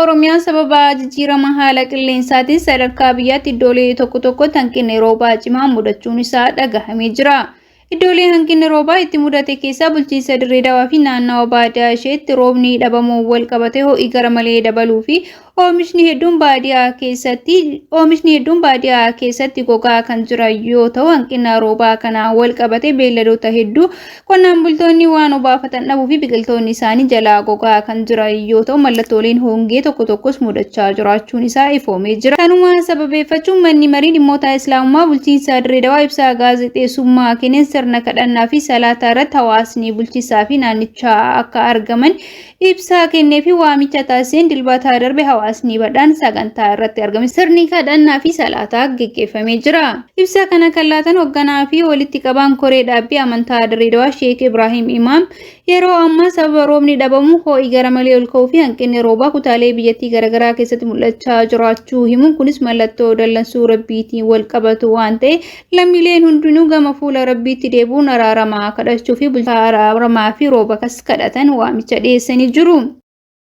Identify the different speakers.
Speaker 1: Oromiyaa sababa jijjiirama haala qilleensaatiin sadarkaa biyyaatti iddoolee tokko tokkotti hanqinni roobaa cimaa mudachuun isaa dhagahamee jira. Iddoolee hanqinni roobaa itti mudate keessaa bulchiinsa Dirree Dawaa fi naannawa baadiyaa isheetti roobni dhabamuun wal qabatee ho'i gara malee dabaluu fi oomishni hedduun baadiyaa keessatti gogaa kan jiran yoo ta'u, hanqina roobaa kanaan wal qabatee beelladoota hedduu qonnaan bultoonni waan obaafatan dhabuu fi biqiltoonni isaanii jalaa gogaa kan jiran yoo ta'u, mallattooleen hongee tokko tokkos mudachaa jiraachuun isaa ifoomee jira. Kanuma sababeeffachuun manni marii dhimmoota Islaamummaa bulchiinsa Dirree Dawaa ibsa gaazexeessummaa kenneen sirna kadhannaa fi salaataa irratti hawaasni bulchiinsaa fi naannichaa akka argaman ibsa kennee fi waamicha taasiseen Dilbata darbe hawaasni badhaan sagantaa irratti argame sirni kadhannaa fi salaataa geggeeffamee jira. Ibsa kana kan laatan hoogganaa fi walitti qabaan koree dhaabbii amantaa Dirree Dawaa Sheek Ibraahim Imaam, yeroo ammaa sababa roobni dhabamu ho'i gara malee ol ka'uu fi hanqinni roobaa kutaalee biyyattii garaagaraa keessatti mul'achaa jiraachuu himuun, kunis mallattoo dallansuu rabbiitiin wal qabatu waan ta'e lammiileen hundinuu gama fuula rabbiitti deebi'uun araaramaa kadhachuu fi bulchaa araaramaa fi rooba kas kadhatan waamicha dhiyeessanii jiru.